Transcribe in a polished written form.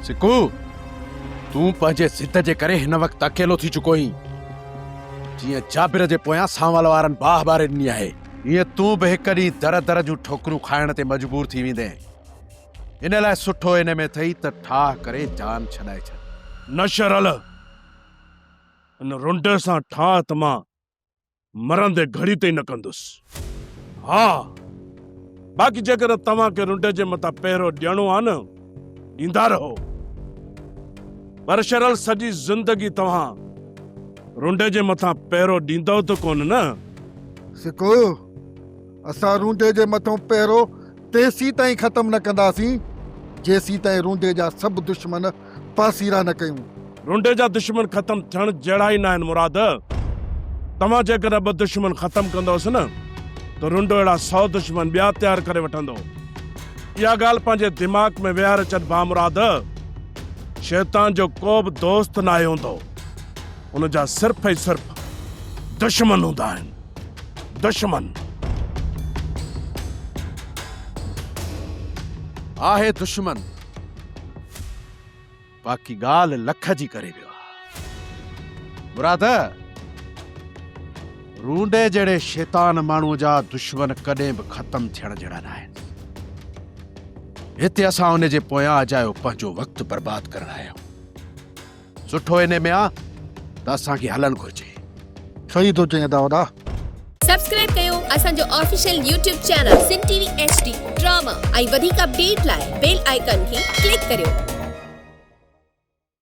سڪو، تون پنهنجي ضد جي ڪري هن وقت اڪيلو ٿي چڪو آهين. جيئن جابر جي پويان سانول وارن باهه ٻاري ڏني آهي، ايئن تون به هڪ ڏينهن در در جون ٺوڪرون کائڻ تي مجبور ٿي ويندين. ان لاء سٺو ان ۾ اٿئي ته ٺاهه ڪري جان ڇڏائي ڇڏ. نه شرل، ان رنڊي سان ٺاهه ته مان مرندي گهڙي تائين نه ڪندس. ها، باقي جيڪڏهن توهان کي رنڊي جي مٿان پهرو ڏيڻو آ نه، ڏيندا رهو. پر شرل سڄي زندگي توهان رنڊي جي مٿان پهرو ڏيندؤ ته ڪونه نه؟ سڪو، اسان رونڊي جي مٿئون پهرو تيسين تائين ختم نه ڪنداسين، جيسين تائين رونڊي جا سڀ دشمن پاسيرا نه ڪيون. رونڊي جا دشمن ختم ٿيڻ جهڙا ئي ناهن مراد. توهان جيڪڏهن ٻه دشمن ختم ڪندؤس نه ته رونڊو اهڙا سئو دشمن ٻيا تيار ڪري وٺندو. اها ڳالهه پنهنجي دماغ ۾ ويهاري ڇڏ ڀاء مراد. شيطان جو ڪو به دوست ناهي هوندو. ان جا صرف ۽ صرف دشمن هوندا آهن. دشمن. آهي دشمن. باقي ڳالهه لک جي ڪري ويو آ. مراد، رونڊي جهڙي شيطان ماڻهوء جا دشمن ڪڏهن به ختم ٿيڻ جهڙا ناهن. هتي اسان ان جي پويان اجايو پنهنجو وقت برباد ڪرڻ آيا آهيون. سٺو انهي ۾ آ ته اسان کي هلڻ گهرجي. صحيح ٿو چئين ادا وڏا. سبسڪرائب ڪيو اسان جو official YouTube channel Sindh T V H D drama ۽ وڌيڪ اپڊيٽ لاء بيل آئيڪان کي ڪلڪ ڪريو.